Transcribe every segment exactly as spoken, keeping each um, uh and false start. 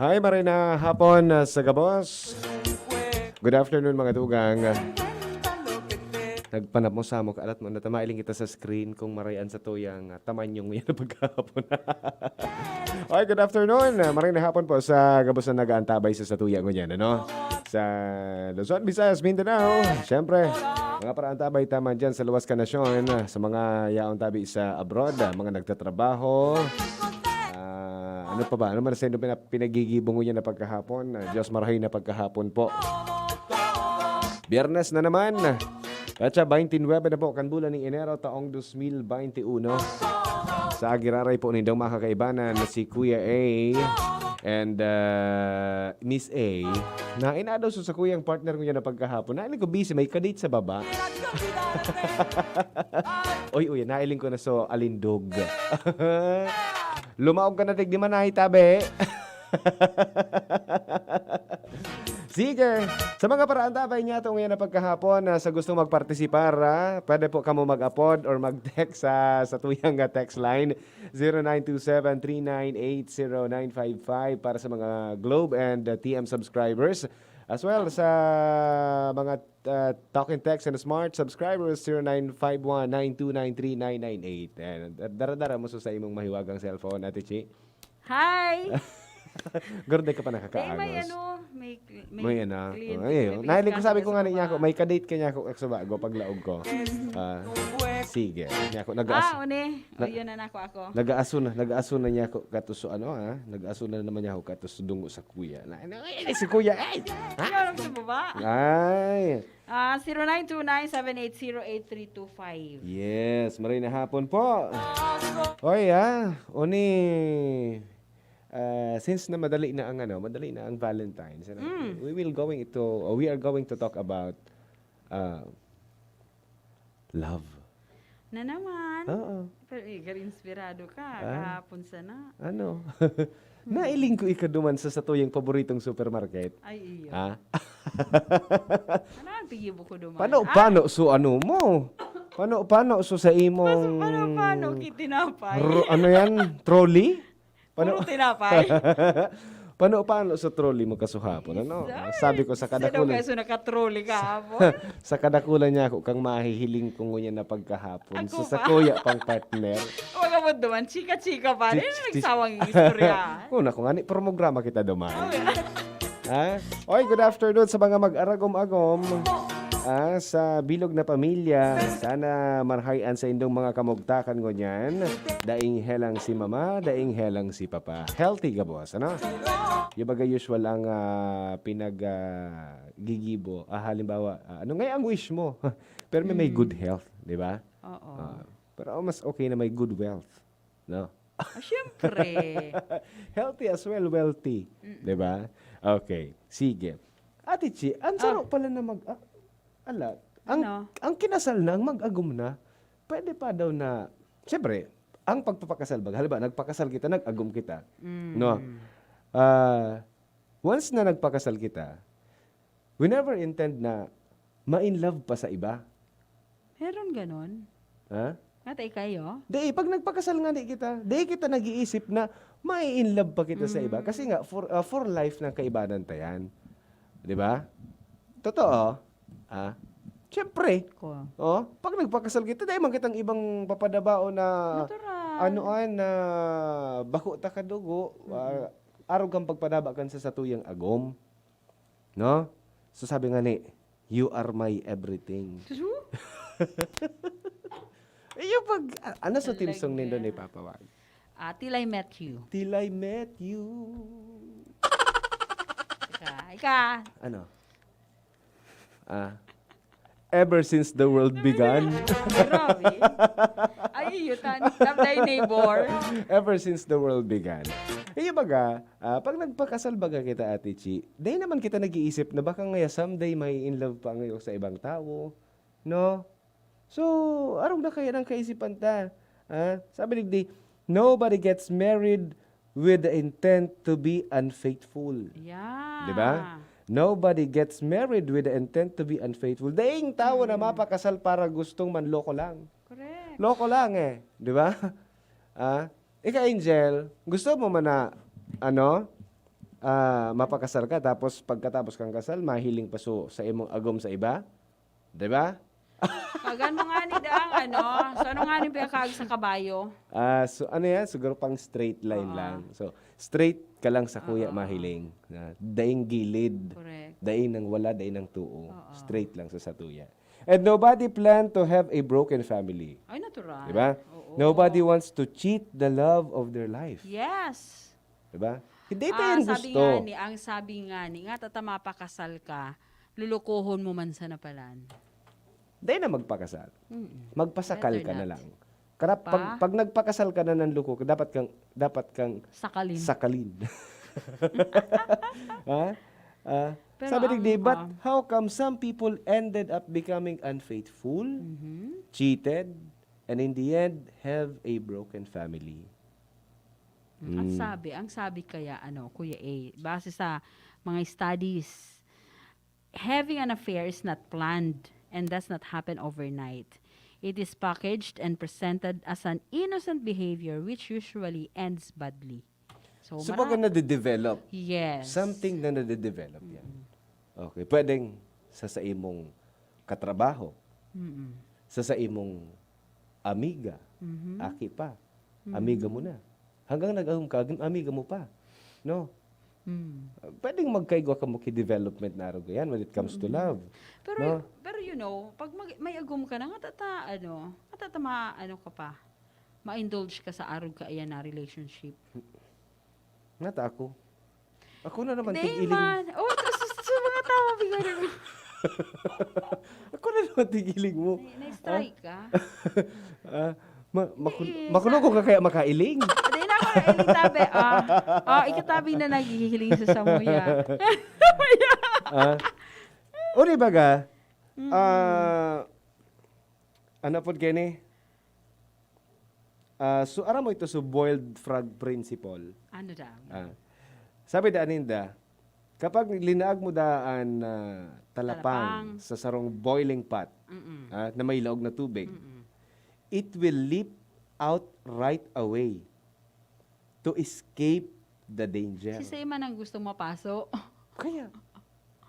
Hi, maray na hapon, ah, sa gabos. Good afternoon, mga tugang. Nagpanapmo sa amo, kaalat mo, natamahiling kita sa screen kung maray an satuyang, ah, tamanyong yan na pagkahapon. Okay, good afternoon. Ah, maray na hapon po sa gabos na nag-aantabay sa satuya ngunyan, ano? Sa Luzon, Visayas, Mindanao. Siyempre, mga paraantabay taman dyan sa luwas ka nasyon, ah, sa mga yaon tabi sa abroad, ah, mga nagtatrabaho. Ah, ano pa ba? Ano man sa inyo pina-, pinagigibo ngunyan na pagkahapon? Ah, Diyos marahay na pagkahapon po. Biyernes na naman. Petsa twenty-nine na po kan bulan ning Enero taong twenty twenty-one. Sa giraray po nindong mga kakaibanan na si Kuya A and, ah, Miss A, na inadaw sa sakuyang partner ko yan na pagkahapon. Nailing ko busy, may kadate sa baba. Oy, uy, nailing ko na so alindog. Lumaog ka na, tigdi man, tabi. Sige. Sa mga paraantabay niya, itong ngayon na pagkahapon, na sa gustong magpartisipar, ah, pwede po kamo mag-apod or mag-text sa, sa tuyang, ah, text line, zero nine two seven three nine eight zero nine five five para sa mga Globe and, ah, T M subscribers. As well, sa mga, ah, Talk and Text and Smart subscribers, zero nine five one nine two nine three nine nine eight. Ayan, dara-dara mo sa imong mahiwagang cellphone, Ate Chi. Hi! Gorde ka pa Dahil may nakakaagos. ano, may, cl- may May ano. Client Oh, ayun. Nailing ko, sabi ko nga niya ako, may kadate ka niya ako, ex bago, paglaog ko. Ah, sige. Niya ako, nag-as- Ah, uni. Na- Ayun na nako ako. Nag-aaso na, nag-aaso na niya ako, kato so ano, ha? Nag-aaso na naman niya ako, kato so dungo sa kuya. Na, na, ay, si kuya, ay! Ha? Ano sa baba? Ay! Ah, zero nine two nine seven eight zero eight three two five. Yes, maray na hapon po. Oy, ah, uni, ah, since na madali na ang ano, madali na ang Valentine's, ano, Mm. we will going to, we are going to talk about, ah, love. Na naman. Oo. Pero, eh, gar-, inspirado ka. Ah. Kahapon sana. Ano? Nailing ko ika duman sa satuyang paboritong supermarket. Ay, iyo. Ha? Ano ang tigibo ko duman? Pano, Ah! pano, so ano mo? Pano, pano, so sa imong Paso, pano, pano, kitinapay? ro-, ano yan? Trolley? Pano Puro tinapay? Pano, pano sa trolley mo kasuhapon, ano? Ay, Sabi ko sa sino kadakula. kayo sa nakatrolley kahapon? Sa kadakula niya ako kang mahihiling ko ngunyan na pagkahapon. Ako Sa, sa pa? kuya pang partner. Wag ka mo duman, chika-chika pa. Chich-, Ano chich- nagsawang istorya? Una ko nga, ni programa kita duman. Okay. Ha? Oy, good afternoon sa mga mag-aragom-agom. Ah, sa bilog na pamilya, sana marhay an saindong mga kamugtakan ngunyan. Daing helang si mama, daing helang si papa. Healthy gabos, ano? Yung baga usual ang, ah, pinag, ah, gigibo. Ah, halimbawa, ah, ano nga ang wish mo? Pero may, may Mm. good health, di ba? Oo. Ah, pero mas okay na may good wealth, no? Ah, syempre. Healthy as well, wealthy. Mm-mm. Di ba? Okay. Sige. Ate Chi, ang Ah. saro pala na mag-, ah, ala, ang, Ano? ang kinasal na, ang mag-agom na, pwede pa daw na, siyempre, ang pagpapakasal, baga, halimbawa, nagpakasal kita, nag-agom kita. Mm. No? Ah, once na nagpakasal kita, we never intend na ma-in love pa sa iba. Meron ganon? Ha? Ate, ikayo? Di, pag nagpakasal nga di kita, di kita nag-iisip na mai-in love pa kita sa iba. Mm. Kasi nga, for, ah, for life ng kaibanan ta yan. Di ba? Totoo. Ah, siyempre. Ko. Oh, pag nagpakasal kita, dahil man kitang ibang papadabaon na Natural. ano, ay, na bako ta kadugo, Mm-mm. ah, arog kang pagpadaba kan sa satuyang agom. No? So, sabi nga ni, "You are my everything." Su? Eh, yung pag, a-, ano sa theme song nindo ni Talaga. Papa Wag? Ah, Till I Met You. Till I Met You. Ika, ika. Ano? Ah, Ever since the world began. Grabe. Ay, iyo, tan-, Love Thy Neighbor. Ever since the world began. Eh, yung baga, ah, pag nagpakasal baga kita, Ate Chi, dahil naman kita nag-iisip na baka ngaya someday may in love pa ngayon sa ibang tao, no? So, arog na kaya ng kaisipan ta. Ah, sabi digdi, "Nobody gets married with the intent to be unfaithful." Yeah. Di ba? "Nobody gets married with the intent to be unfaithful." Daing tawo na Hmm. mapakasal para gustong manloko lang. Correct. Loko lang eh. Di ba? Ah, ika, Angel, gusto mo man na, ano, ah, mapakasal ka, tapos pagkatapos kang kasal, mahiling pa so, sa imong agom sa iba? Di ba? Pagan mo nga ni daang ano, so ano nga ni piyakaag sa kabayo? Ah, so ano yan? Siguro pang straight line Oo. lang. So, straight ka lang sa kuya Oo. mahiling. Na, daing gilid, Correct. daing nang wala, daing nang tuo. Oo. Straight lang sa satuya. And nobody plan to have a broken family. Ay, natural. Di ba? Oo. Nobody wants to cheat the love of their life. Yes. Di ba? Hindi ito Ah, yan sabi gusto. nga ni, ang sabi nga ni, nga tata mapakasal ka, lulukuhon mo man sana palan. Dahil na magpakasal. Mm-mm. Magpasakal Better ka na not. lang. Karap, pag, Pa? pag nagpakasal ka na ng loko, dapat kang, dapat kang Sakalin. sakalin. Ha? Ah, Pero sabi ni ang, Dave, "But ah, how come some people ended up becoming unfaithful, Mhm. cheated, and in the end, have a broken family?" Mm, at Mm. sabi, ang sabi kaya, ano, Kuya A, base sa mga studies, having an affair is not planned and does not happen overnight. It is packaged and presented as an innocent behavior which usually ends badly. So, So, baga mara- nade-develop. Yes. Something na nade-develop yan. Mm. Okay, pwedeng sa, sa imong katrabaho, Mm-mm. sa, sa imong amiga, Mhm. aki pa, Mm. amiga mo na. Hanggang nag-ahom ka, amiga mo pa. No? Mm. Pwedeng magkaigwa kamo ki development na arog yan when it comes to Mm. love. Pero, No? pero you know, pag mag-, may agom ka na, nga tata, ano, nga tata ma-, ano ka pa, ma-indulge ka sa arog ka, ayan na, relationship. Nata ako. Ako na naman, Di tig-iling. man. Oh, sa, sa, sa mga tao, bigyan mo. Ako na naman, tig-iling mo. Na-, na-strike ka? Ah, ma-, makul-, Di, makulog sa ko ka kaya makailing? Di na ako nailing, tabi. Ah, ah, ikatabi na naghihiling sa samuya. Ah? Uri baga, Mm. ah, ano po, Kenny? Ah, so, aram mo ito, so boiled frog principle? Ano daw? Ah. Sabi da ninda, kapag linaag mo daan na talapang Talapang. sa sarong boiling pot, Mm-mm. ah, na may laog na tubig, Mm-mm. it will leap out right away to escape the danger. Si Sey man ang gusto mapaso. Kaya,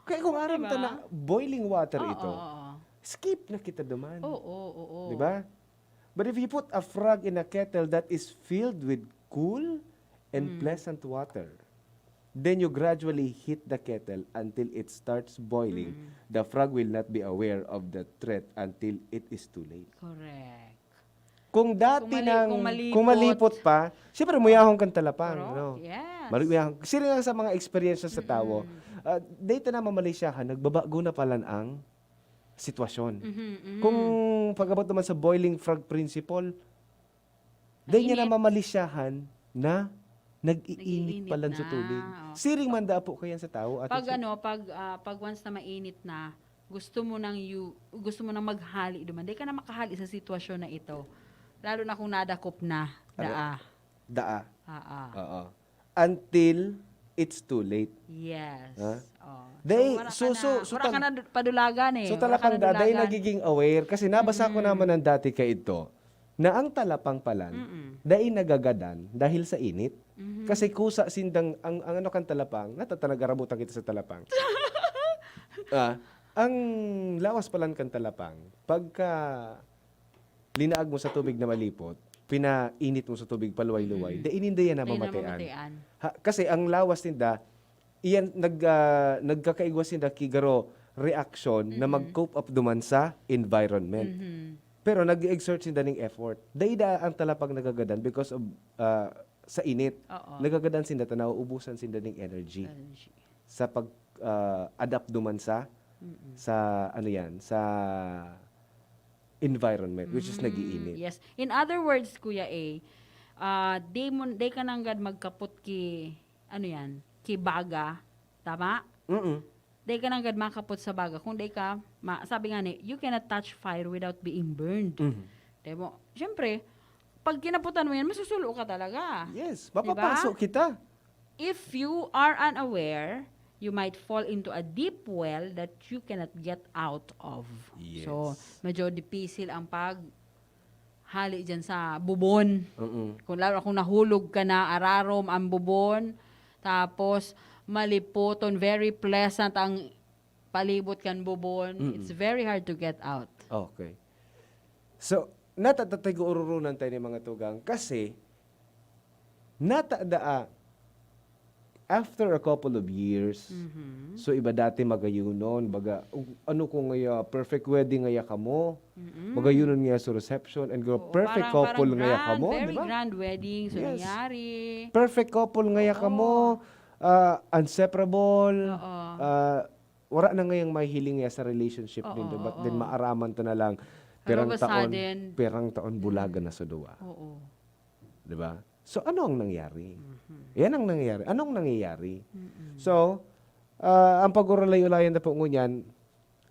kaya kung aram Diba? ta na boiling water Oo, ito, oo, oo. skip na kita duman. Oo, oo. Diba? But if you put a frog in a kettle that is filled with cool and Mm. pleasant water, then you gradually heat the kettle until it starts boiling. Mm. The frog will not be aware of the threat until it is too late. Correct. Kung dati Kung mali-, nang, kung malipot. kung malipot pa, siyempre, muyahon kang talapang, Correct, no? yes. Mali-, muyahon. Sino nga sa mga eksperyensya sa tawo, Mm-mm. ah, dito na mamalisyahan, nagbabago na pala ang sitwasyon. Mhm, mhm. Kung pag-abot naman sa boiling frog principle, dahil niya Mainit. namamalisyahan na nag-iinit Nag-iinit pa lang sa na, tubig. oh. Siring man da po kayan sa tao, Ate Pag Chi? ano, pag, ah, pag once na mainit na, gusto mo nang yu-, gusto mo nang maghali duman. Di ka na makahali sa sitwasyon na ito. Lalo na kung nadakop na, Ano? daa. Daa. Ah, ah. Oo. Until it's too late. Yes. Ha? Oh. Day, So, wala ka so, na, so, so wala ka tal-, na du-, padulagan eh. so Wala ka talapang na da, day dulagan. nagiging aware kasi nabasa ko Mm. naman ng dati kaidto na ang talapang palan, Mm-mm. dai nagagadan dahil sa init. Mhm. Kasi kusa sindang, ang, ang ano kan talapang, natatanag arabutan kita sa talapang. Ah, ang lawas palan kan talapang, pagka linaag mo sa tubig na malipot, pinainit mo sa tubig paluway-luway, Mm. dai ninda yan Dai na namamatean. mamamatean. Ha, kasi ang lawas ninda, iyan, nag-, ah, nagkakaigwa sinda ki garo reaksyon na Mm-mm. mag-cope up duman sa environment. Mhm. Pero nag-exert sinda ning effort. Dai da ang talapang nagagadan because of, ah, sa init. Oo. Nagagadan sinda ta nauubusan sinda ning energy Energy. sa pag, ah, adapt duman sa, Mm-mm. sa ano yan, sa environment, which is Mm, nag-iinit. yes. In other words, Kuya A, ah, di mo, di ka nanggad magkapot ki, ano yan, ki baga. Tama? Mm-mm. Di ka nanggad makapot sa baga. Kung di ka, ma-, sabi nga ni, "You cannot touch fire without being burned." Mhm. Di mo, siyempre, pag kinaputan mo yan, masusulo ka talaga. Yes, Di ba? mapapaso kita. If you are unaware, you might fall into a deep well that you cannot get out of. Yes. So, medyo dipisil ang pag-, hali dyan sa bubon. Mm-mm. Kung lalo kung nahulog ka na, ararom ang bubon, tapos malipoton, very pleasant ang palibot kan bubon. Mm-mm. It's very hard to get out. Okay. So, nata-, tatay ko ururunan tayo ni mga tugang kasi nata-, daa, after a couple of years, Mhm. so iba dati magayunon, baga, "Ug ano ko ngaya, perfect wedding ngaya kamo? Mm-mm. Magayunon ngaya sa reception, and go, Oo, perfect parang, couple parang ngaya grand, kamo," very di ba? Grand wedding, so Yes. nangyari. Perfect couple ngaya Oo. kamo, ah, inseparable, Oo. ah, wala na ngayang mahihiling ngaya sa relationship Oo, nindo, but oo. then maaraman ta na lang, Pero pirang taon, sudden, pirang taon bulagan Mm. na sa duwa. Oo. Di ba? So, ano ang nangyari? Mhm. Yan ang nangyari. Anong nangyayari? Mm-mm. So, ah, ang pag-urulay-ulayan na po ngunyan,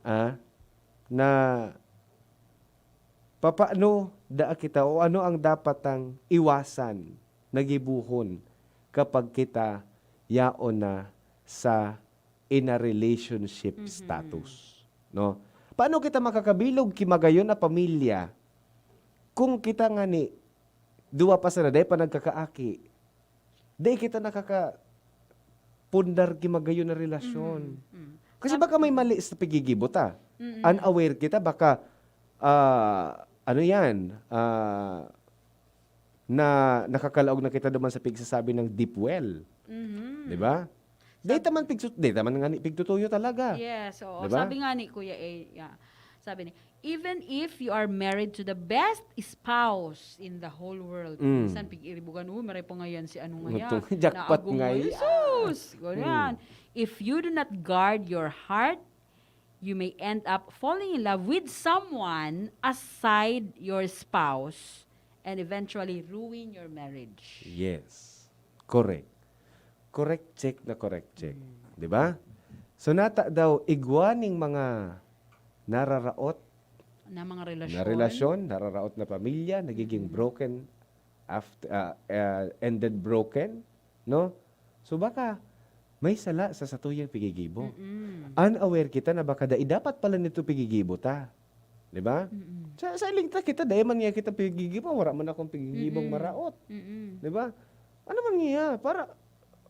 ah, na papaano daa kita o ano ang dapat ang iwasan na gibohon kapag kita yaon na sa in a relationship Mhm. status, no? Paano kita makakabilog ki magayon na pamilya kung kita ngani duwa pa sana, dai pa nagkakaaki? Dai kita nakakapundar ki magayon na relasyon. Mhm. Mm. Kasi Tap- baka may mali sa pigigibo ta. Mm-mm. Unaware kita, baka, ah, ano yan, ah, na nakakalaog na kita duman sa pigsasabi ng deep well. Mhm. Di ba? Di Sab- taman pigsu-, di taman nga ni pigtutuyo talaga. Yes, oo. Di ba? Sabi nga ni Kuya A, yeah. Sabi ni, "Even if you are married to the best spouse in the whole world," Mm. minsan pig-iribugan, "Uy, maray pa ngayon si ano nga Ito, yan, jackpot naagom nga ngayon." yan. Sus! Ganyan. Mm. "If you do not guard your heart, you may end up falling in love with someone aside your spouse and eventually ruin your marriage." Yes. Correct. Correct check na correct check. Mm. Di ba? So, nata daw, igwa ning mga nararaot Na mga na relasyon. relasyon, nararaot na pamilya, nagiging Mm. broken after, ah, ah, ended broken, no? So, baka may sala sa satuyang pigigibo. Mm-mm. Unaware kita na baka dai dapat pala nito pigigibo ta. Di ba? Mm-mm. Sa, sa iling ta kita, dai man niya kita pigigibo, wala man akong pigigibong Mm-mm. maraot. Mm-mm. Di ba? Ano man niya? Para,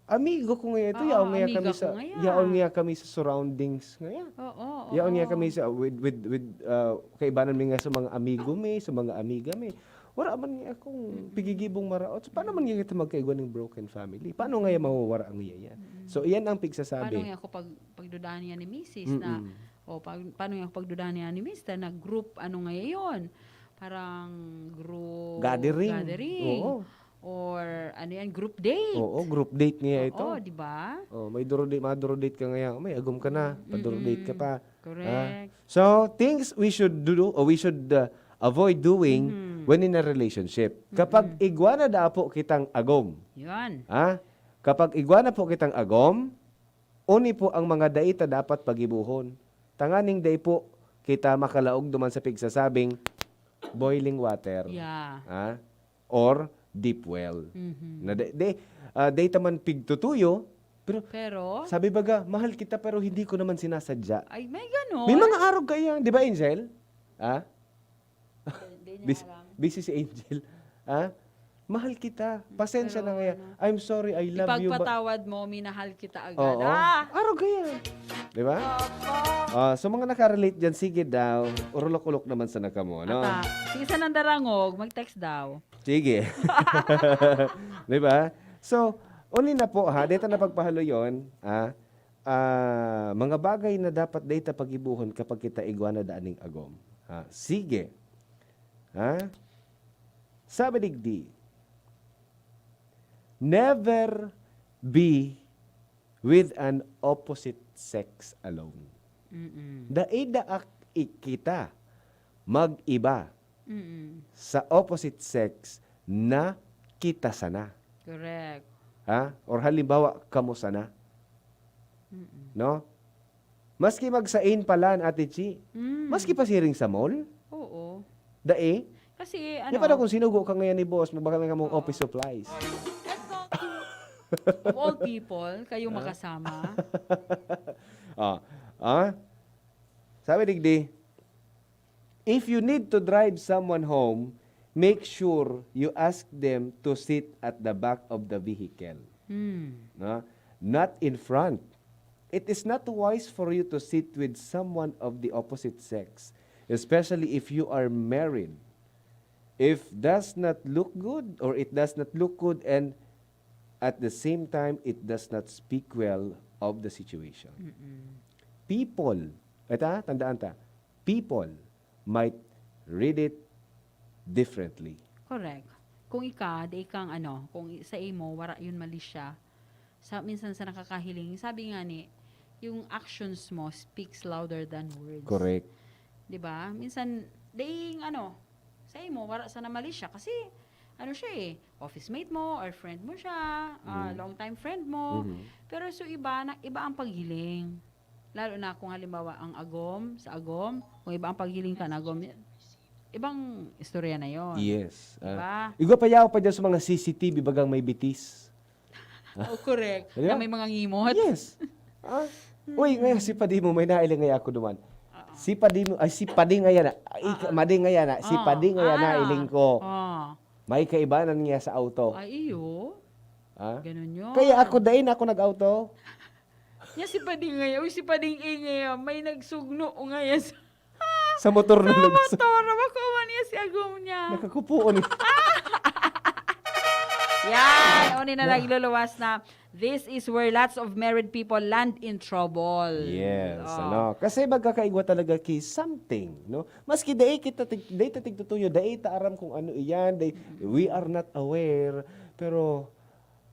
amigo ko nga ito, Oo, yaon nga amiga kami ko sa, nga yan. yaon nga kami sa surroundings nga yan. Oo, Yaon nga oo. kami sa, with, with, with, ah, kaibanan mi nga sa mga amigo mi, sa mga amiga mi. Wala man niya akong Mm-mm. pigigibong maraot. So, paano man niya kita magkaigwa ng broken family? Paano nga yan mawawara ang iya yan? Mm-mm. So, iyan ang pigsasabi. Paano nga ako pag, pagdudahan niya ni misis na, Mm-mm. o pag, paano nga ako pagdudahan niya ni mister na group, ano nga yun? Parang group Gathering. gathering. Oo. Or ano yan, group date. Oo, group date niya ito. Oo, di ba? Oh, may duro date, maduro date ka ngayon. May agom ka na, paduro date ka Mm-mm. pa. Correct. Ah. So, things we should do or we should, uh, avoid doing Mhm. when in a relationship. Kapag Mm-mm. igwa na daa po kitang agom. Yun. Ha? Kapag igwa na po kitang agom, oni po ang mga dai ta dapat pagibohon. Tanganing dai po kita makalaog duman sa pigsasabing boiling water. Yeah. Ha? Or deep well. Mhm. Na de, de, ah, dai ta man pigtutuyo, pero Pero? sabi baga, "Mahal kita, pero hindi ko naman sinasadya." Ay, may ganon? May mga arog kaya, di ba, Angel? Ha? Hindi niya Bis-, alam. busy si Angel. Ha? "Mahal kita. Pasensya Pero na ngaya. ano? I'm sorry, I love you, but" Ipagpatawad mo, minahal kita agad. Oo. Ah! Arog kaya. Di ba? Opo. Ah, so, mga nakarelate dyan, sige daw. Urulok-ulok naman sana kamo, no? Ata, si isa ng darangog, mag-text daw. Sige. Di ba? So, uli na po, ha, dito na pagpahaloyon, ha, ah, mga bagay na dapat data pagibuhon kapag kita igwa na daan ning agom. Ha? Sige. Ha? Sabi digdi, "Never be with an opposite sex alone." Mm-mm. Dai daak ikita mag-iba Mm-mm. sa opposite sex na kita sana. Correct. Ha? Or halimbawa, kamo sana. Mm-mm. No? Maski magsain pa lang, Ate Chi. Mm. Maski pasiring sa mall. Oo. Dai. Kasi, Di ano, pa daw kung sinugo ka ngayon ni boss, magbakal na kamong Oo. office supplies. Of all people, kayo Ah? makasama. Ah. Ah? Sabi digdi, "If you need to drive someone home, make sure you ask them to sit at the back of the vehicle." Hmm. No? not in front. It is not wise for you to sit with someone of the opposite sex, especially if you are married. If does not look good, or it does not look good, and at the same time, it does not speak well of the situation. Mm-mm. People, eta, tandaan ta, people might read it differently. Correct. Kung ika, di ikang ano, kung i- sa imo, wara yun mali siya. Sa, minsan sa nakakahiling, sabi nga ni, yung actions mo speaks louder than words. Correct. Di ba? Minsan, daing ano, sa imo, wara sana mali siya. Kasi, ano siya eh, office mate mo or friend mo siya, ah, Mm. long time friend mo. Mhm. Pero so iba, na, iba ang paghiling. Lalo na kung halimbawa ang agom, sa agom, kung iba ang paghiling kan agom, ibang istorya na yon. Yes. Diba? Ah, igwa pa yaw pa dyan sa mga C C T V bagang may bitis. Oh, correct. Diba? Na may mga ngimot. Yes. Ah? Uy, ngayon si Padi mo, may nailing ngayon ako duman. Oo. Si Padi mo, ay si Padi ngayon na. Ay, Oo. Madi ngayon na. Si Oo. Padi ngayon Ah. Nailing ko. Ah. May kaibanan niya sa auto. Ay, iyo. Ah? Ganun yun. Kaya ako, dahil ako nag-auto. Nya si Pading ngayon, uy, si Pading A ngayon, may nagsugno o ngayon sa, Sa motor na sa nagsa- motor. Makuha niya si agom niya. Nakakupuon. Yan, oni na nagluluwas na. This is where lots of married people land in trouble. Yes, Oh. ano? Kasi magkakaigwa talaga ki something, no? Maski dai kita tig-, dai ta tigtutuyo, dai ta aram kung ano iyan, dai, we are not aware, pero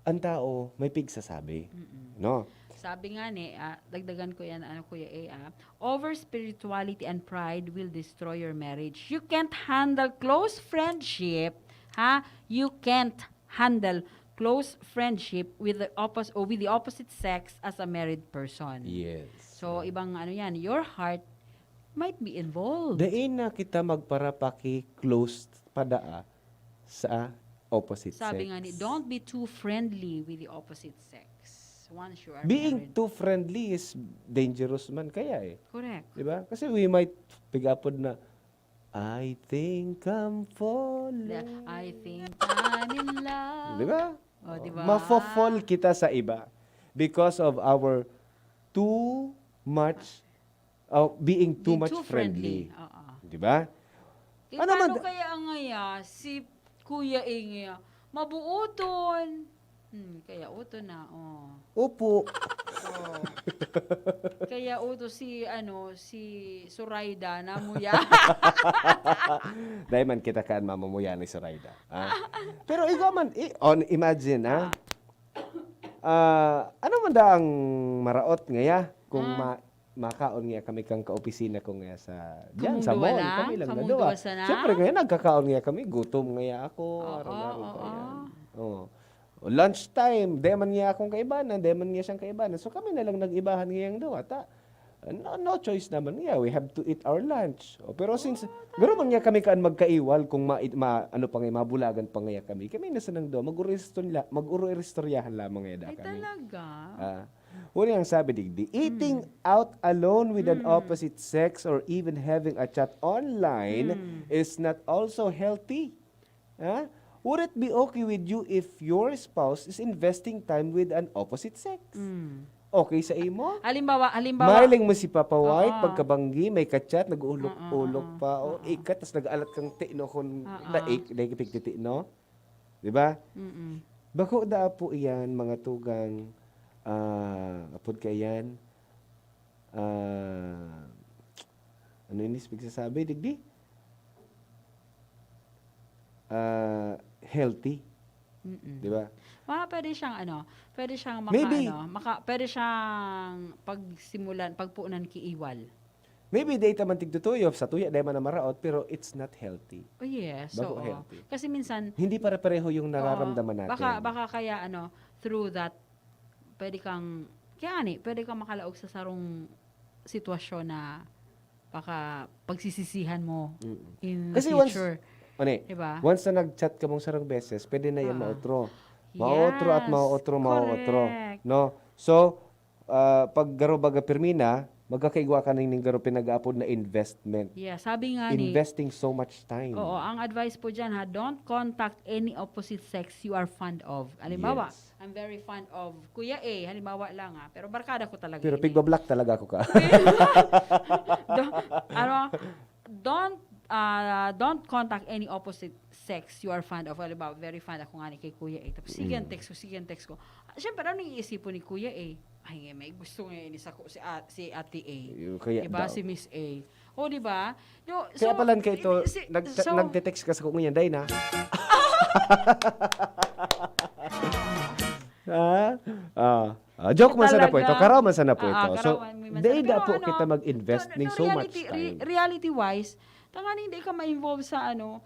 ang tao may pigsasabi, Mm-mm. no? Sabi nga ni, ah, dagdagan ko yan, ano, Kuya A, ah, over spirituality and pride will destroy your marriage. You can't handle close friendship, ha? You can't handle close friendship with the oppos-, or with the opposite sex as a married person. Yes. So, ibang ano yan, your heart might be involved. Dai na kita magparapaki-close padaa sa opposite Sabi sex. Nga ni, don't be too friendly with the opposite sex once you are Being married. Too friendly is dangerous man kaya eh. Correct. Di ba? Kasi we might pigapod na, "I think I'm falling." The, I think I'm in love. Di ba? Oh, di ba? Mafo-fall kita sa iba because of our too much, uh, being too Being much too friendly. friendly. Oo. Di ba? Eh, Ano man paano da- kaya ang ngaya si Kuya A ngaya? Mabuoton. Hmm, kaya uto na, oh. Opo. Oh. Kaya uto si, ano, si Surayda na muya. Dahil man kita kaan mamumuya ni Surayda. Ah. Pero ikaw man, i- on, imagine, ha? Ah, ano man da ang maraot ngaya kung Ah. ma- makaon ngaya kami kang kaopisina ko ngaya sa Kamong sa duwa mall, lang? Kami lang na Kamong duwa. duwa sana? Siyempre, ngaya nagkakaon ngaya kami, gutom ngaya ako, Oo, araw-araw oo. pa yan. Oo. O, lunch time, di man ngaya akong kaibanan, di man ngaya siyang kaibanan. So, kami na lang nag-ibahan ngayang duwa. Ta, no, no choice naman ngaya. We have to eat our lunch. O, pero since, garo man ngaya kami kaan magkaiwal kung ma, ma, ano pa ngaya, mabulagan pa ngaya kami. Kami na sanang duwa, mag-uristorya-, mag-uristoryahan lamang ngaya da Ay, kami. Talaga? Ah, wala yang sabi digdi, eating Hmm. out alone with an Hmm. opposite sex or even having a chat online Hmm. is not also healthy. Ha? Would it be okay with you if your spouse is investing time with an opposite sex? Mm. Okay sa imo? Halimbawa, halimbawa, Mahiling mo si Papa White, Oo. pagkabanggi, may kachat, nag-uulok-ulok Oo, oo, pa, o oo. Ikat, tas nag-alat kang tino kun Oo. daig, daig pigtiti, no? Di ba? Mm-mm. Bako da po iyan, mga tugang, ah, apod kaiyan, ah, ano inis pagsasabi, digdi? Ah, healthy, Mm-mm. di ba? Mga pwede siyang ano, pwede siyang maka, Maybe. Ano, maka, pwede siyang pagsimulan, pagpuunan kiiwal. Maybe data man tigtutuyo, sa tuya dahil man na maraot, pero it's not healthy. Oh yes, Bako oo. healthy. Kasi minsan, Hindi pare-pareho yung nararamdaman oo, natin. Baka, baka kaya ano, through that, pwede kang, kaya ani, pwede kang makalaog sa sarong sitwasyon na baka pagsisisihan mo Mm. in Kasi the once, future. Ano eh, Diba? Once na nag-chat ka mong sarong beses, pwede na yan Ah. maotro. Maotro at Yes, maotro, maotro. correct. No? So, ah, pag garo baga pirmi na, magkakaigwa ka ning, ning garo pinag-aapod na investment. Yeah, sabi nga ni, Investing so much time. Oo, ang advice po dyan ha, don't contact any opposite sex you are fond of. Halimbawa, Yes. I'm very fond of Kuya A, halimbawa lang ha, pero barkada ko talaga Pero ini. Pigba-block talaga ako ka. Do- ano, don't uh, don't contact any opposite sex you are fond of. Halimbawa, very fond ako nga ni kay Kuya A. Tapos sige ang Mm. text ko, sige ang text ko. Siyempre, ano yung iisipon ni Kuya A? Ay, nga, may gusto nga ini sa ku- si, a- si Ate A. Yung kaya Diba? daw. Si Miss A. O, diba? No, Kaya so, pala kay ito, si- nag- so, nagte-text ka sa kung yan, Day na. Ha? Ah. Ah, joke man sana po ito. Talaga. Karaw man sana po Ah, ito. ah, So, karawan, may man Day sana. na Pero po ano, kita mag-invest no, ning no, so much reality, time. re- reality-wise, tanganing hindi ka ma-involve sa ano,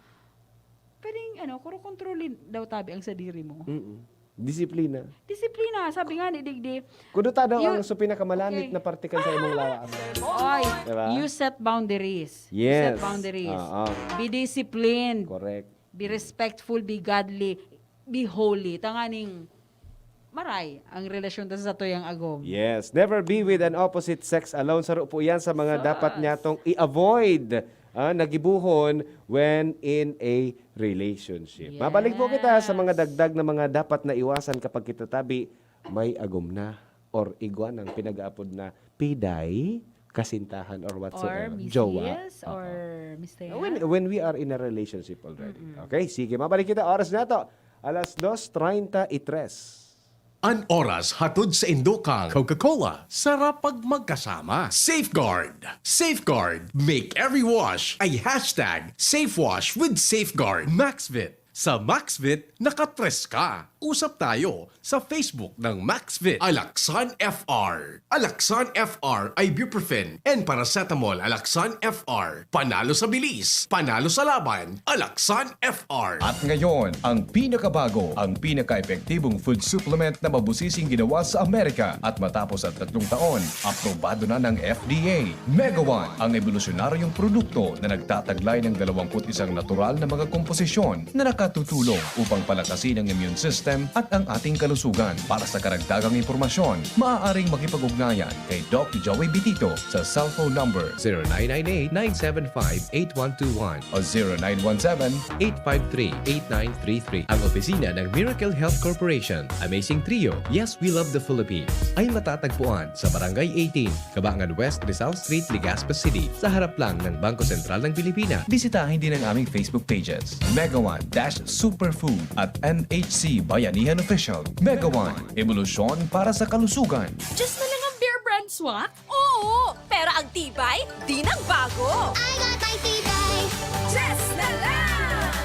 pwedeng ano, kuro kontrolin daw tabi ang sadiri mo. Mm-mm. Disiplina. Disiplina, sabi nga ni Digdi, Kuduta daw You- ang so pinakamalanit Okay. na parte kan sa imong lawas. Oy, Diba? You set boundaries. You Yes. set boundaries. Oo. Be disciplined. Correct. Be respectful, be godly, be holy. Tanganing maray ang relasyon ta sa tuyang agom. Yes. Never be with an opposite sex alone. Saro po yan sa mga Sus. dapat nyatong i-avoid ah, na gibohon when in a relationship. Mabalik po kita sa mga Yes. dagdag na mga dapat na iwasan kapag kita tabi may agom na or igwa ng pinag-aapod na piday, kasintahan or Or whatsoever. Miss Jowa. Yes, Oo. or Miss Thea. When, when we are in a relationship already. Mm-mm. Okay, sige. Mabalik kita. Oras na to. Alas dos treinta y tres. An oras hatod sa indokang Coca-Cola. Sarap pag magkasama. Safeguard. Safeguard. Make every wash a hashtag safe wash with Safeguard. Maxvit. Sa Maxvit, nakatres ka. Usap tayo sa Facebook ng Maxvit. Alaxan F R. Alaxan F R ibuprofen and paracetamol. Alaxan F R. Panalo sa bilis. Panalo sa laban. Alaxan F R. At ngayon, ang pinakabago, ang pinaka-epektibong food supplement na mabusising ginawa sa Amerika at matapos ang tatlong taon, aprobado na ng F D A. Megawan, ang ebolusyonaryong produkto na nagtataglay ng dalawampu't isang natural na mga komposisyon na nakatutulong upang palakasin ang immune system at ang ating kalusugan. Para sa karagdagang impormasyon, maaaring makipag-ugnayan kay Doc Joey Bitito sa cellphone number zero nine nine eight, nine seven five, eight one two one o zero nine one seven, eight five three, eight nine three three. Ang opisina ng Miracle Health Corporation, Amazing Trio, Yes, We Love the Philippines, ay matatagpuan sa Barangay eighteen, Kabangan West, Rizal Street, Legazpi City, sa harap lang ng Bangko Sentral ng Pilipinas. Bisitahin din ang aming Facebook pages, Megawan Dash Superfood at M H C Bayanihan Official. Megawan, ebolusyon para sa kalusugan. Diyos na lang ang Bear Brand Swak? Oo! Pero ang tibay, di nagbago. I got my tibay. Diyos na lang!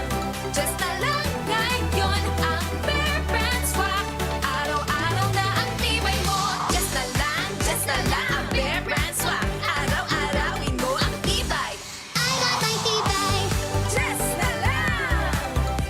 Diyos na lang ngayon ang Bear Brand Swak. Araw-araw na ang tibay mo. Diyos na lang, Diyos na lang ang Bear Brand Swak. Araw-arawin mo ang tibay. I got my tibay. Diyos na lang!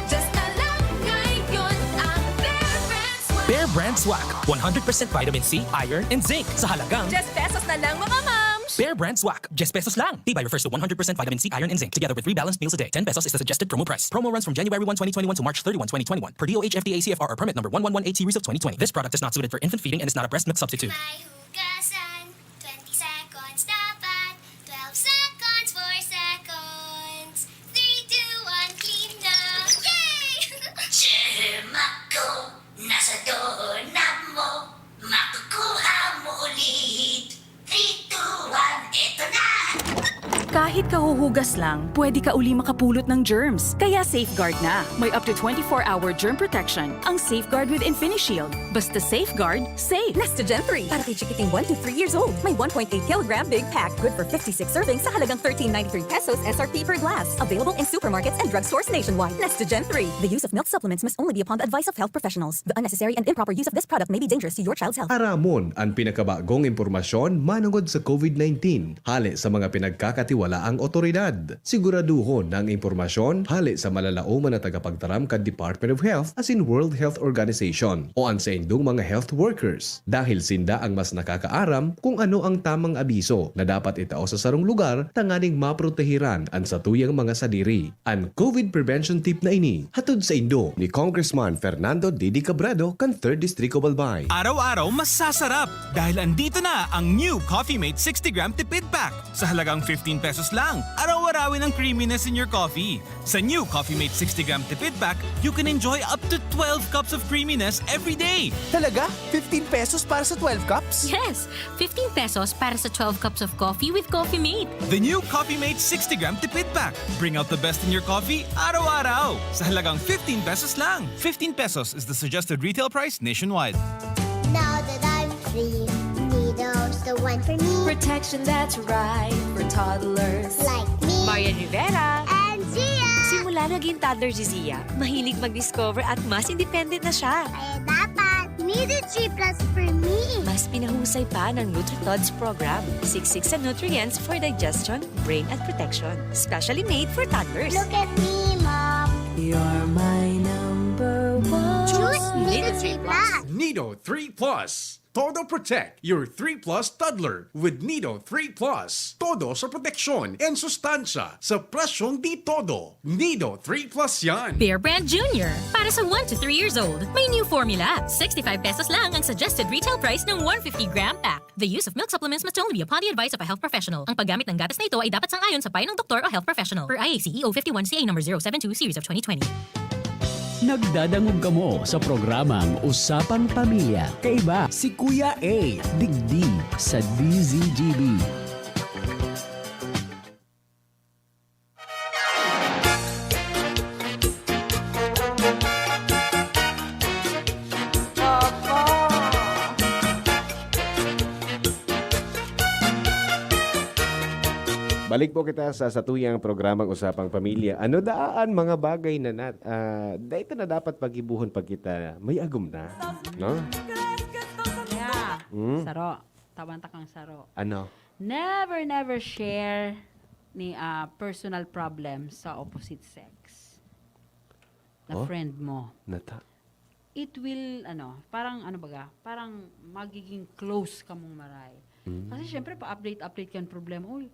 Diyos na lang ngayon ang Bear Brand Swak. Bear Brand Swak, one hundred percent vitamin C, iron, and zinc sa halagang diyes pesos na lang, mga mams! Bear Brand Swak, diyes pesos lang. Tibay refers to one hundred percent vitamin C, iron, and zinc, together with three balanced meals a day. Ten pesos is the suggested promo price. Promo runs from January one, twenty twenty-one to March thirty-one, twenty twenty-one, per D O H F D A C F R or permit number one one one eight C, results twenty twenty. This product is not suited for infant feeding and is not a breast milk substitute. May hugasan, twenty seconds dapat, twelve seconds, four seconds, three, two, one, clean na! Yay! Germ ako, nasa doorknob mo, makukuha mo ulit. Three, two, one, eto na! Kahit kahuhugas lang, pwede ka uli makapulot ng germs. Kaya Safeguard na. May up to twenty-four hour germ protection ang Safeguard with InfiniShield. Basta Safeguard, safe! Nestogen three para kay chikiting one to three years old. May one point eight kilogram big pack. Good for fifty-six servings sa halagang thirteen ninety-three pesos S R P per glass. Available in supermarkets and drugstores nationwide. Nestogen three. The use of milk supplements must only be upon the advice of health professionals. The unnecessary and improper use of this product may be dangerous to your child's health. Aramon an pinakabagong impormasyon manungod sa COVID nineteen, hale sa mga pinagkakatiwalaan wala ang otoridad. Siguraduhon na ang impormasyon hale sa malalaoman na tagapagtaram kan Department of Health asin World Health Organization o an saindong mga health workers, dahil sinda ang mas nakakaaram kung ano ang tamang abiso na dapat itao sa sarong lugar tanganing maprotehiran an satuyang mga sadiri. An COVID prevention tip na ini, hatod saindo ni Congressman Fernando Didi Cabredo kan Third Distrito, Albay. Araw-araw masasarap dahil andito na ang new Coffee Mate sixty gram tipid pack. Sa halagang fifteen pesos lang, araw-arawin ang creaminess in your coffee. Sa new Coffee Mate sixty gram tipid pack, you can enjoy up to twelve cups of creaminess every day. Talaga? Fifteen pesos para sa twelve cups? Yes! Fifteen pesos para sa twelve cups of coffee with Coffee Mate. The new Coffee Mate sixty gram tipid pack. Bring out the best in your coffee araw-araw. Sa halagang fifteen pesos lang. Fifteen pesos is the suggested retail price nationwide. Now that I'm free, Nido's the one for me. Protection that's right for toddlers. Like me. Marian Rivera. And Zia. Simula naging toddler si Zia, mahilig mag-discover at mas independent na siya. Kaya dapat, Nido three plus for me. Mas pinahusay pa ng NutriTods program. Siksik sa nutrients for digestion, brain at protection. Specially made for toddlers. Look at me, Mom. You're my number one. Choose Nido three plus. Nido three plus. Todo Protect, your three plus toddler. With Nido three plus, todo sa proteksyon and sustansya sa presyong di todo. Nido three plus yan. Bear Brand Junior, para sa one to three years old. May new formula. Sixty-five pesos lang ang suggested retail price ng one fifty gram pack. The use of milk supplements must only be upon the advice of a health professional. Ang paggamit ng gatas na ito ay dapat sang-ayon sa payo ng doktor o health professional. Per I A C E O fifty-one C A number zero seven two series of twenty twenty. Nagdadangog kamo sa programang Usapang Pamilya. Kaiba si Kuya A, digdi sa D Z G B. Balik po kita sa satuyang programang Usapang Pamilya. Ano daa an mga bagay na nat-, ah, dai ta na dapat paggibohon pag kita may agom na, no? Yeah. Hmm? Saro. Tawan ta kang saro. Ano? Never, never share ni, ah, personal problem sa opposite sex na Oh? friend mo. Nata- It will, ano, parang, ano baga, parang magiging close kamong maray. Mm. Kasi syempre, pa-update-update kan problema. "Uy,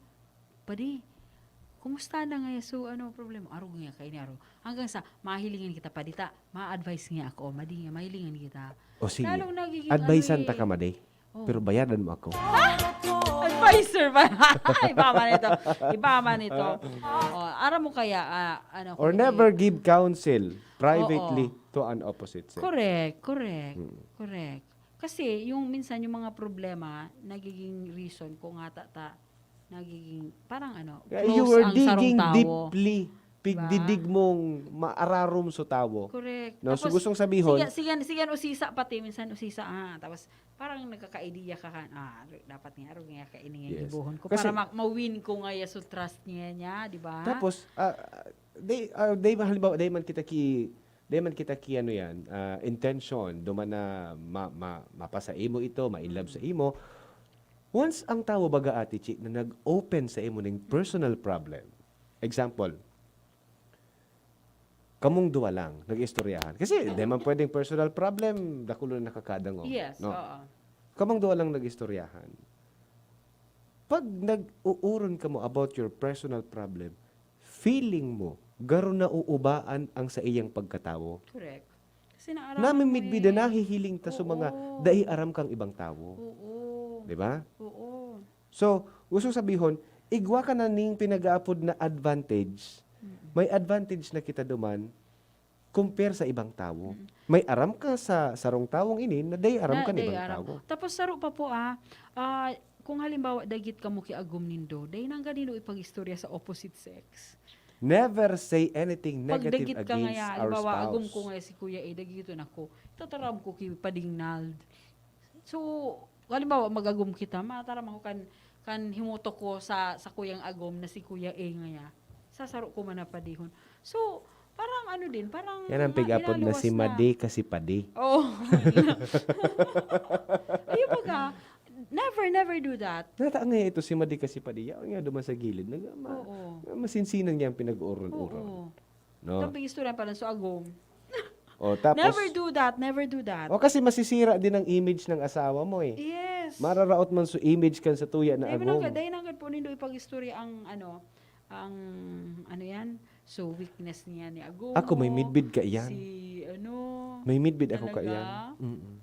padi, kumusta na ngaya? So, ano problema?" Arog nga kaini, arog. Hanggang sa, mahilingan kita, padi ta, ma-advise nga ako, madi nga, mahilingan kita. O sige, Lalong nagiging advisean ano ta eh. ka, madi. Oh. Pero bayadan mo ako. Advisor ba? Iba man ito. Iba man ito. Oh, aram mo kaya, ah, ano, Or kung never hindi give counsel privately Oo. to an opposite sex. Correct, correct, Mm. correct. Kasi yung minsan yung mga problema, nagiging reason kung nga ta, ta, nagiging parang ano, Yeah, close you were ang sarong digging tawo. deeply. Diba? Pigdidig mong maararom sa tawo. Correct. No? So, Tapos, gustong sabihon, sige, sige, sige, usisa pati, minsan usisa, ah, tapos parang nagkaka-idea ka kan, "Ah, dapat nga, arog nga kaini nga Yes. gibohon ko Kasi para ma-, ma-win ko nga ya so trust niya, niya, di ba?" Tapos, ah, they, ah, they, halimbawa, dai man kita ki, dai man kita ki, ano yan, ah, intention, duman na ma-, ma-, mapasa imo ito, ma-in love sa Mm. imo. Once ang tawo, baga, Ate Chi, na nag-open sa imo ning personal problem, example, kamong duwa lang, nag-istoryahan. Kasi, di man pwedeng personal problem, dakul na nakakadangog, Yes, no? oo. Kamong duwa lang nag-istoryahan. Pag nag-uuron kamo about your personal problem, feeling mo, garo nauubaan ang saiyang pagkatawo. Correct. Kasi naaraman mo Namimidbid na eh. nahihiling ta sa mga Oo. dai aram kang ibang tawo. Oo. Di ba? Oo. So, gusto sabihon, igwa ka na ning pinag-aapod na advantage. Mm. May advantage na kita duman compare sa ibang tawo. Mm. May aram ka sa sarong tawong ini na dai aram Na, kan dai ibang aram. tawo. Tapos saro pa po, ah, ah, kung halimbawa, dagit kamo ki agom nindo, dai nang ganino ipag-istorya sa opposite sex. Never say anything Pag negative dagit ka against ngaya, our halimbawa, agom spouse. ko ngaya si Kuya A, dagiton ako, tataram ko ki Pading Nald. So, halimbawa, mag-agom kita, mataram ako kan, kan himutok ko sa, sa kuyang agom na si Kuya A ngaya. Sasaro ko man na padihon. So, parang ano din, parang Yan ang na-, pig-apod na inaluwas si na. Madi kasi padi. Oo. Ayun baga, never Never do that. Nata nga ito si Madi kasi padiya, nga duman sa gilid, nag, ma, Oo. masinsinan niya ang pinag-uurol-ural. Oo. No? Itong pag-istorya pa lang sa agom. O, tapos, Never do that. Never do that. O, kasi masisira din ang image ng asawa mo eh. Yes. Mararaot man sa image kan sa tuya na Dahil mo nang, agom. dahil nang po nindo ipag-istorya ang, ano, ang, ano yan? So, weakness niya ni agom. Ako, may midbid ka iyan. Si, ano, May midbid ako Talaga? ka iyan. Mm-mm.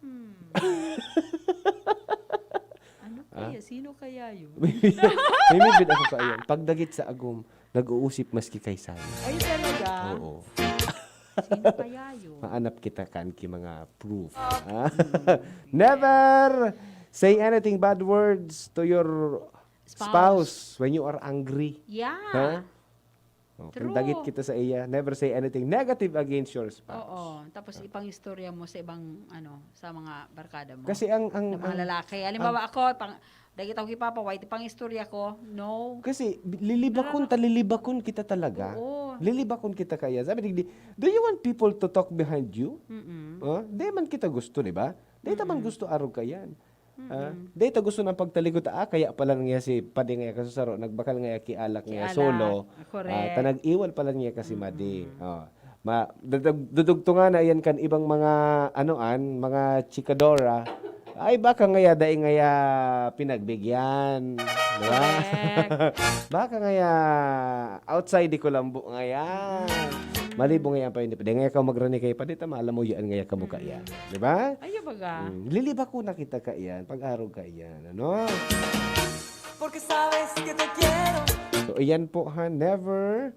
Hmm. Ano Ah? kaya? Sino kaya yun? May midbid ako ka iyan. Pagdagit sa agom, nag-uusip maski kay Sayo. Ay, talaga? Oo. Sino kaya yun? Maanap kita kan ki mga proof. Ha? Never say anything bad words to your Spouse. spouse when you are angry. Yeah. Ha? O, kung True. dagit kita sa iya, never say anything negative against your spouse. Oo. Tapos ipang-istorya mo sa ibang, ano, sa mga barkada mo. Kasi ang, ang, Ng mga ang- lalaki. Halimbawa ako, pang, dagit ako kay Papa, wait, ipang-istorya ko. No. Kasi lilibakon ta, lilibakon kita talaga. Oo. Lilibakon kita kaya. Sabi digdi, "Do you want people to talk behind you?" Mm-mm. Oh, di man kita gusto, di ba? Di ta man Mm-mm. gusto arog kayan. Ah, Mm-mm. di ta gusto ng pagtalikod, ah, kaya pala nga si padi nga kasusaro, nagbakal nga ki alak nga Kiala. solo. Correct. Ah, ta nag-iwal pala niya kasi madi. Mm-mm. Oh. Ma, dudug-, dudugtungan na yan kan ibang mga, ano an, mga chikadora. Ay, baka ngaya, dai ngaya pinagbigyan. Di ba? Correct. Baka ngaya, outside di ko lambo ngaya. Malibo ngaya pa, hindi pa. Di ngaya ka magrani kay pa, di ta maalam mo yan ngaya ka mukha yan. Di ba? Ayaw baga. Mm, lilibakon na kita kaiyan, pag-arog kaiyan, ano? Porque sabes que te quiero. So, iyan po ha, never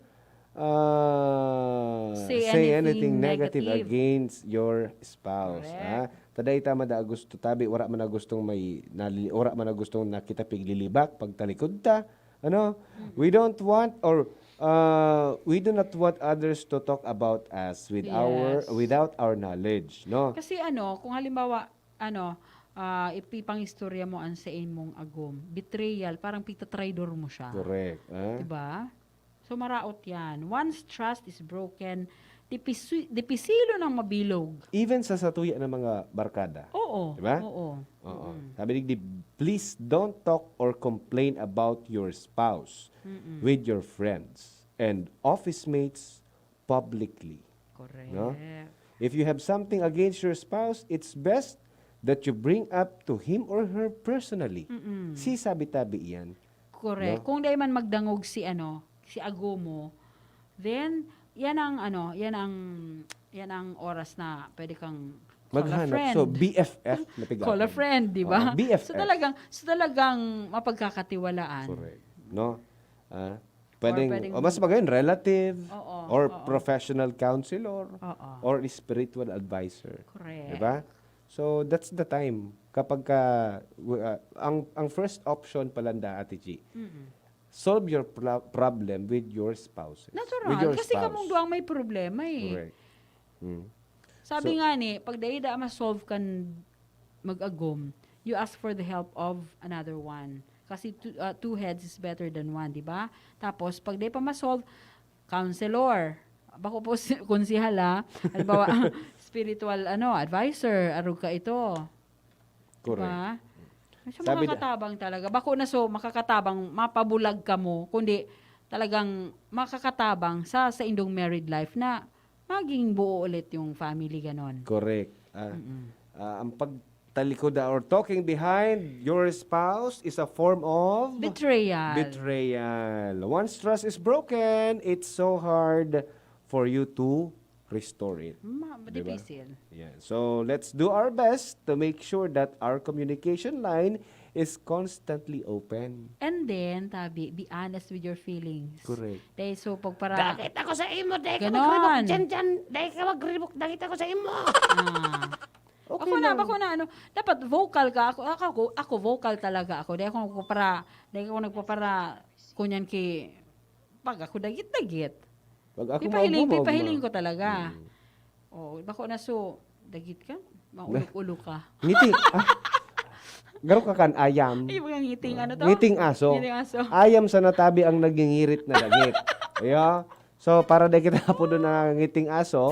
uh, Say say, anything anything negative, negative. against your spouse. Correct. Ha? Taday ta mada gusto tabi, wala man na gustong may, nali, wala man na gustong nakita piglilibak, pagtalikod ta. Ano? We don't want or uh, we do not want others to talk about us with our Yes. without our knowledge, no? Kasi ano, kung halimbawa, ano, ah, ipipangistorya mo ang sa imong agom, betrayal, parang pitatraidor mo siya. Correct. Ah? Diba? So, maraot yan. Once trust is broken, dipisi- dipisilo ng mabilog. Even sa satuya ng mga barkada. Oo. Diba? Oo. Oo. Mm-mm. Sabi digdi, "Please don't talk or complain about your spouse Mm-mm. with your friends and office mates publicly." Correct. No? If you have something against your spouse, it's best that you bring up to him or her personally. Mm-mm. Si sabi-tabi iyan. Correct. No? Kung dai man magdangog si ano, si agomo, then yan ang ano, yan ang yan ang oras na pwede kang call a Maghanap. friend. So, B F F na piga. Call a friend, di ba? Oo, B F F. So talagang so talagang mapagkakatiwalaan. Correct. No? Ah, pwedeng, pwedeng o mas magayon, relative, Oo, or oo. professional counselor, Oo. or spiritual advisor. Correct. Di ba? So, that's the time. Kapag ka, uh, ang, ang first option pala nda, Ate G, Mm-mm. solve your pro- problem with your spouses. Natural. With your Kasi spouse. Kamong duwang may problema eh. Correct. Mm. Sabi So- nga ni, pag dai da ma-solve kan mag-agom, you ask for the help of another one. Kasi two, ah, two heads is better than one, di ba? Tapos, pag dai pa ma-solve, counselor. Bako po si, konsihal, ha? Halimbawa, spiritual ano, advisor, arog ka ito. Correct. Diba? So, Sabi da- makakatabang talaga. Bako na so, makakatabang, mapabulag ka mo, kundi talagang makakatabang sa sa indong married life na maging buo ulit yung family ganon. Correct. Ah, Mm-mm. ah, ang pagtalikod or talking behind your spouse is a form of Betrayal. Betrayal. Once trust is broken, it's so hard for you to restore it. Ma- Diba? Dipisil. Yeah. So, let's do our best to make sure that our communication line is constantly open. And then, tabi, be honest with your feelings. Correct. Dahil so, pagpara... Dagit ako sa imo, dahil ka Ganon. magribok dyan, dyan, dahil ka magribok, dagit ako sa imo. Ah. Okay Ako na, lang. ako na, ano, dapat vocal ka. Ako, ako, ako vocal talaga ako. Dahil ako nagpapara, dahil ako nagpapara, kunyan ki, pag ako dagit-dagit. Pag ako Ipahiling, maugma, ipahiling maugma. ko talaga. Mm. Oh, bako na so, dagit ka, maulok-ulok ka. Ngiti. Ah. Garo ka kan ayam. Ay, mga ngiting ano to? Ngiting aso. Ngiting aso. Ayam sa natabi ang nagingirit na dagit. Ayo. So, para di kita po doon na ngiting aso,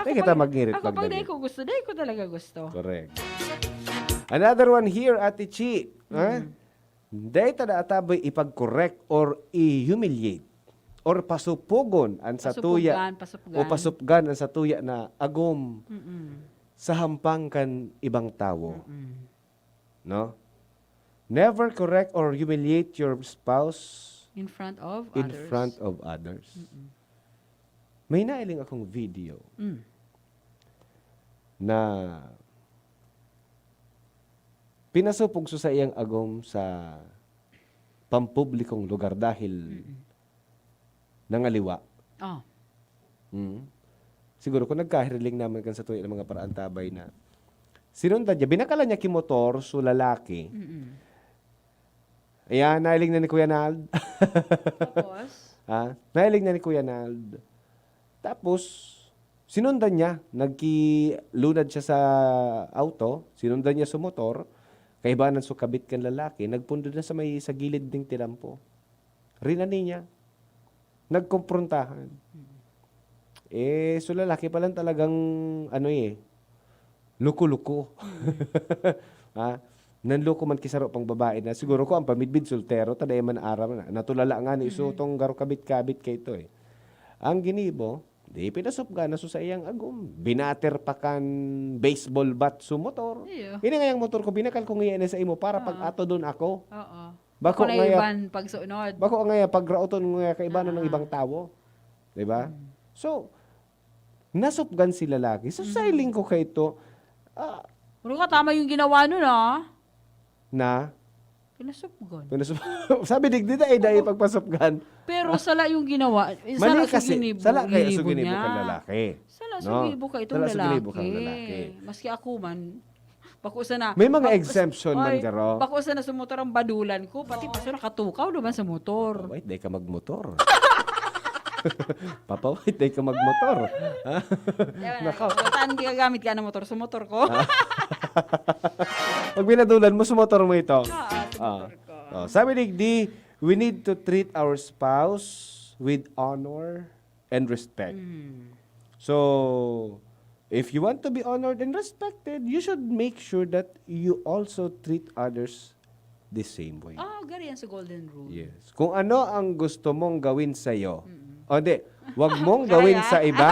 di kita pag- magngirit Ako pag magdagit. Dahil ko gusto, dahil ko talaga gusto. Correct. Another one here, Ate Chi. Ha? Mm. Dai ta daa tabi ipag-correct or i-humiliate or pasupugon an satuya Pasupgan, pasupgan. o pasupgan an satuya na agom Mm-mm. sa hampang kan ibang tawo. Mm-mm. No? Never correct or humiliate your spouse In front of in others. front of others. Mm-mm. May nailing akong video Mm. na pinasupog sa saiyang agom sa pampublikong lugar dahil Mm-mm. nangaliwa. Oh. Mm. Siguro kung nagkahiriling naman kan satuya na mga paraantabay na sinundan niya, binakalan niya ki motor, so lalaki. Mm-mm. Ayan, nailing na ni Kuya Nald. Tapos? Ha? Nailing na ni Kuya Nald. Tapos, sinundan niya. Nagkilunad siya sa auto, sinundan niya sa motor, kaibanan so kabit kan lalaki, nagpundo na sa may, sa gilid ning tinampo. Rinani niya. Nagkomprontahan. Mm. Eh, so lalaki pa lang talagang, ano eh, loko-loko. Mm. Ha? Nanloko man ki saro pang babae na siguro ko ang pamidbid soltero, ta dai man aram na. Natulala nga ni Mm. iso tong garo kabit-kabit kay ito eh. Ang ginibo, di pinasupgan na so saiyang agom. Binater pa kan baseball bat so motor. Iyo. Ini nga yang motor ko, binakal ko nga yan sa imo para Oo. pag-ato doon ako. Oo. Bako Ako na ngaya, iban pagsunod. bako ngaya pagraoton ngaya kaibanan ng Ah. ibang tawo. Di ba? Mm. So, nasupgan si lalaki. So, Mm. sa hiling ko kay ito, ah, Pero ka, tama yung ginawa nun, ah. Na? Pinasupgan. Pinasup-, sabi, digdi na, eh, dahil Oo. pagpasupgan. Pero sala yung ginawa. Eh, Mali sala sa kasi, ginibo, sala kaya ginibo sa ginibo niya. kang lalaki. Sala sa No? ginibo ka itong Sala sa ginibo kang lalaki. lalaki. Maski ako man, bako sana, May mga bako, exemption man, ay, garo. bako sana sa motor ang badulan ko, pati paso nakatukaw naman sa motor. Wait, dahil ka magmotor. Papa White, dahil ka magmotor. Ha? Yan, Nako. Saan ginagamit ka ng motor? Sa motor ko? Ah. Pag binadulan mo, sa motor mo ito. Oo, sa Ah. motor ko. Oh, sabi ni Digdi, "We need to treat our spouse with honor and respect." Mm. So, if you want to be honored and respected, you should make sure that you also treat others the same way. Ah, gari yan sa golden rule. Yes. Kung ano ang gusto mong gawin sa'yo, Mm. o di, wag mong Makaray, gawin ah. sa iba.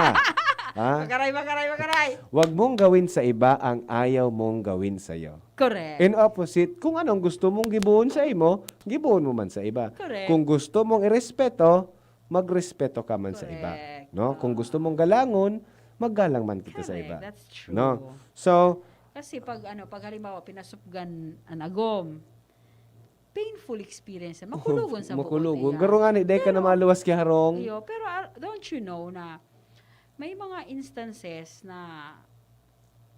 Ha? Makaray, makaray, makaray. Wag mong gawin sa iba ang ayaw mong gawin sa'yo. Correct. In opposite, kung anong gusto mong gibohon sa imo, gibohon mo man sa iba. Correct. Kung gusto mong irespeto, magrespeto ka man sa iba. Correct. No? Kung Oo. gusto mong galangon, maggalang man kita sa Correct. iba. That's true. No? So, Kasi pag, ano, pag halimbawa, pinasupgan an agom, painful experience. Makulogon sa buot, Makulogon. iya. Garo nga ni, dahil ka na Pero, maluwas ki harong. iyo, pero, ah, don't you know na may mga instances na,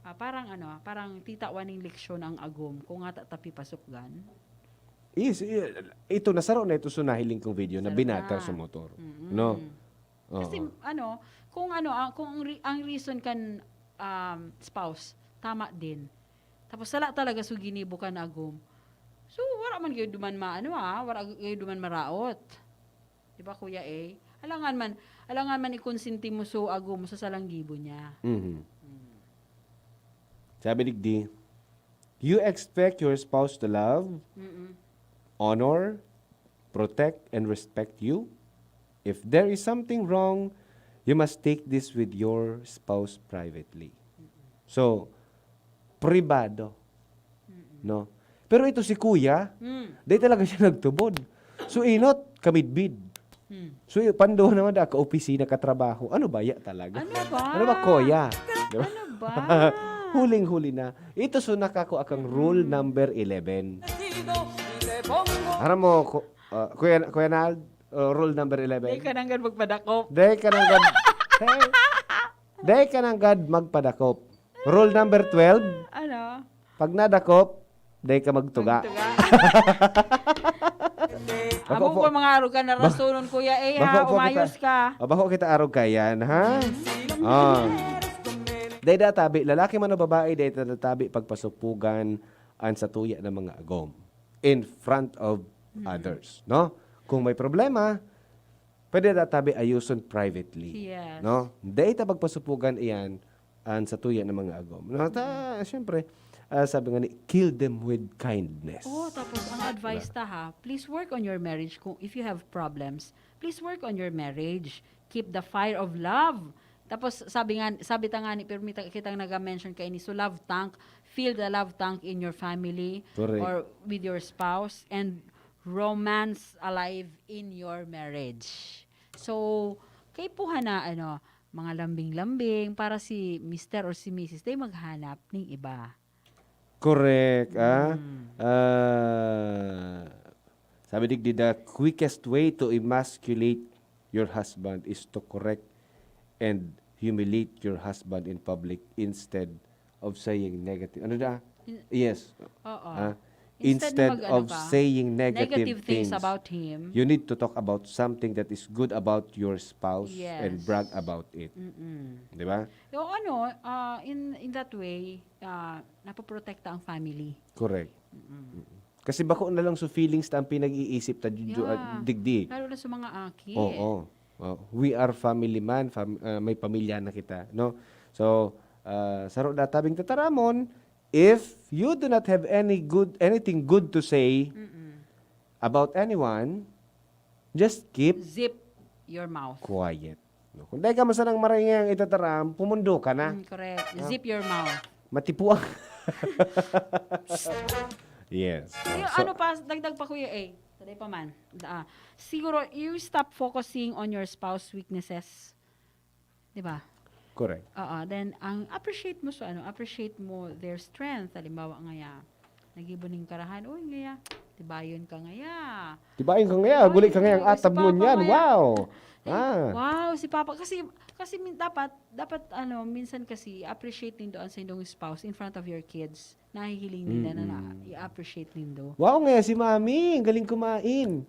ah, parang, ano, parang titawan ning leksyon ang agom kung nga ta-, tapi pasupgan? Yes, i-, ito, nasaro na ito sa nahiling kong video na Sarap binater na. sa motor. Mm-mm. No? Kasi, Oo. ano, kung ano, ah, kung ang re-, ang reason kan, um, spouse, tama din. Tapos sala talaga so ginibo kan agom. So, wala man gyud duman maano, ah, wala gyud duman maraot. Di ba, Kuya A? Alangan man, alangan man ikonsinti mo so agom mo sa salang gibo niya. Mhm. Mm. Sabi digdi, "You expect your spouse to love, Mm-mm. honor, protect, and respect you. If there is something wrong, you must take this with your spouse privately." Mm-mm. So, pribado. Mm-mm. No? Pero ito si Kuya, Mm. di talaga siya nagtubod. So, inot, kamidbid. Hmm. So, y-, pando naman da, ka-opisina, katrabaho. Ano ba ya talaga? Ano ba? Ano ba, Kuya? Di ba? Ano ba? Huling-huli na. Ito, so, nakakua kang rule Mm. number eleven. Aram mo, ku-, ah, Kuya, Kuya Nald, ah, rule number eleven. Di ka nanggad magpadakop. Di ka nanggad, hey, di ka nanggad magpadakop. Rule number twelve. Ano? Pag nadakop, dai ka magtuga. Magtuga. Bako Amo po, po mga arog ka na bak-, rasonon, Kuya A, bako ha? po Umayos kita, ka. ah, bako kita arog kayan, ha? Mm. Ah. Dai da tabi, lalaki man o babae, dai da tabi pagpasupugan an satuya na mga agom in front of Mm. others, no? Kung may problema, pwede da tabi ayuson privately, Yes. no? Dai ta pagpasupugan iyan an satuya na mga agom. No, ta, Mm. siyempre, Ah, sabi nga ni, "Kill them with kindness." Oh, tapos ang advice Diba? Ta ha, please work on your marriage. Kung if you have problems, please work on your marriage. Keep the fire of love. Tapos sabi nga sabi ta nga ni pero may ta- kitang naga-mention kaini, so love tank, fill the love tank in your family Correct. or with your spouse and romance alive in your marriage. So kay puha na ano, mga lambing-lambing para si mister or si missus day maghanap ning iba. Correct, ah. Mm. Ah, sabi digdi, "The quickest way to emasculate your husband is to correct and humiliate your husband in public instead of saying negative." Ano da? In- Yes. Oo. Ah, Instead instead na mag-ano of ka, saying negative, negative things about him. You need to talk about something that is good about your spouse and Yes. brag about it. Mm-mm. Di ba? So ano, ah, in in that way, ah, napoprotekta ang family. Correct. Mm-mm. Kasi bako na lang so feelings ta ang pinag-iisip ta ju- Yeah. digdi. Lalo na sa mga aki. Oo. Oh, we are family man, fam- ah, may pamilya na kita, no? So, ah, saro da tabing tataramon, if you do not have any good anything good to say Mm-mm. about anyone, just keep Zip your mouth. quiet. No? Kung dahil ka man sanang maray ngayang itataram, pumundo ka na. Mm, correct. Ah. Zip your mouth. Matipuang. Yes. Yung So, ano pa, dagdag pa Kuya A. Taday pa man. Da- ah. Siguro, you stop focusing on your spouse weaknesses. Di ba? Correct. Oo, then ang appreciate mo sa ano, appreciate mo their strength. Halimbawa ngaya, nagibo ning karahan, uy ngaya, tibayon ka ngaya. Tibayon ka ngaya, Ay, guli ka ngaya, ang si atab mo Papa niyan. ngaya. Wow! Ay, Ah. Wow, si Papa. Kasi, kasi min- dapat, dapat ano, minsan kasi appreciate nindo ang sa indong spouse in front of your kids. Nahihiling nila na, na Mm-mm. i-appreciate nindo. Wow, ngaya si Mami, ang galing kumain.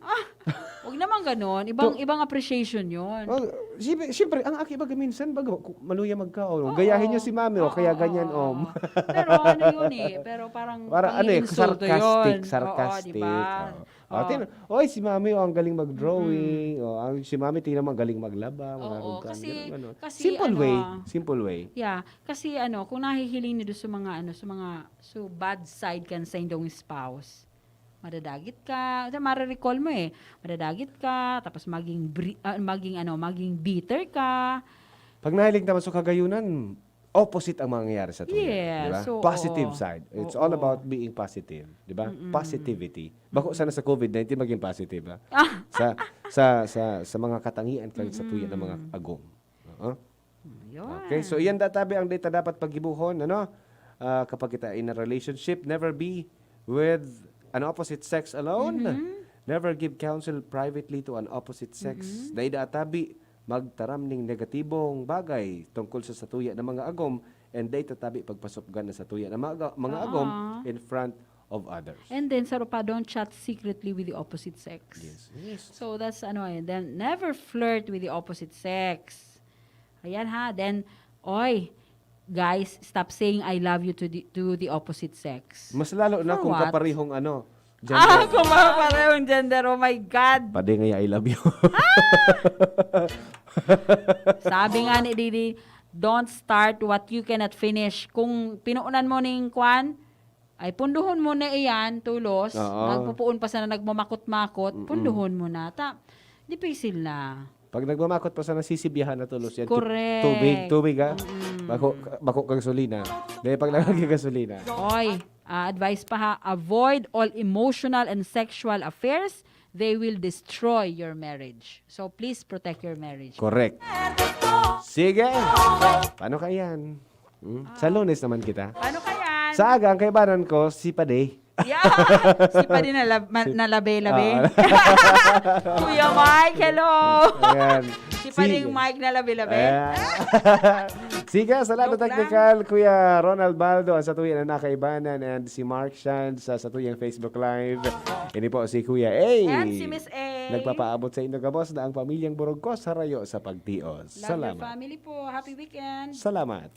Huwag naman ganon. Ibang, To- ibang appreciation yon. Oh, siyempre, siyempre, ang aki baga minsan, baga, ku- maluya magkaon. Oo. Gayahin niyo si Mami, o Oo, kaya ganyan, oo. om. Pero ano yun eh, pero parang Para ano eh, pang-iinsulto sarcastic, yun. sarcastic. Oo, di ba? Oo. Oh, tin- Oy, si Mami, oh, ang galing mag-drawing. Oh, ang, si Mami, tingnan mo, ang galing maglaba. Mga Oo, rugan, kasi, ganun, ano. kasi Simple ano, way. Simple way. Yeah, kasi ano, kung nahihiling nindo sa mga ano, sa mga so bad side kan sa indong spouse, madadagit ka, sa marirecall mo eh, madadagit ka, tapos maging bri- ah, maging ano, maging bitter ka. Pag nahiling naman sa kagayunan, opposite ang mangyayari sa tuya. Yes, Di ba? so, Positive oo. side. It's Oo. all about being positive. Di ba? Mm-mm. Positivity. Bako sana sa COVID nineteen maging positive. Ha? Ah. Sa, sa, sa, sa mga katangian kan sa tuya ng mga Mm-mm. agom. Oo. Yun. Okay, so iyan databi ang data dapat paggibuhon, ano? Ah, kapag kita in a relationship, never be with an opposite sex alone. Mhm. Never give counsel privately to an opposite sex. Mhm. Dai da atabi magtaram ning negatibong bagay tungkol sa satuya na mga agom, and dai tatabi pagpasupgan na satuya na mga, mga agom Ah. in front of others. And then, sa pa, don't chat secretly with the opposite sex. Yes. Yes. So, that's ano eh. Then, never flirt with the opposite sex. Ayan ha. Then, oy, guys, stop saying "I love you" to the, to the opposite sex. Mas lalo na For kung what? kaparehong ano, Ah, gender. kung mga parehong gender, oh my God. Pwede nga, "I love you." Sabi nga ni Didi, "Don't start what you cannot finish." Kung pinuunan mo ning kwan, ay punduhon mo na iyan, tulos. Oo. Nagpupuon pa sana, nagmamakot-makot, Mm-mm. punduhon mo na. Ta, dipisil na. Pag nagmamakot pa sana, sisibyahan na tulos yan. Correct. Tubig, tubig ha. Mm. Bako, bako kang gasolina. Dahil pag nalagay gasolina. Oy, ah, advice pa ha, avoid all emotional and sexual affairs. They will destroy your marriage. So please protect your marriage. Correct. Sige. Paano ka yan? Hmm? Sa Lunes naman kita. Paano ka yan? Sa aga, ang kaibanan ko, si Pade. Yeah. Si Pade na lab- ma- Si- na labe-labe. Ah. Kuya Mike, hello. Ayan. Si Pading Sige. Mike na labe-labe. Ayan. Sige, salamat Joke lang. Technical, Kuya Ronald Baldo, ang satuya na nakaibanan, and si Mark Shan sa satuyang Facebook Live. Ini po si Kuya A. And si Miss A. Nagpapaabot sa inyo gabos na ang pamilyang Burugkos harayo sa pagtios. Love your Salamat. Family po. Happy weekend. Salamat.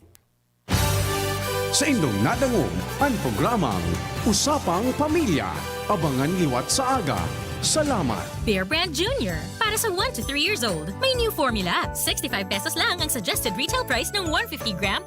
Sa indong nadangog an programang Usapang Pamilya. Abangan liwat sa aga. Salamat. Bear Brand Junior, para sa one to three years old. May new formula. Sixty-five pesos lang ang suggested retail price ng one fifty gram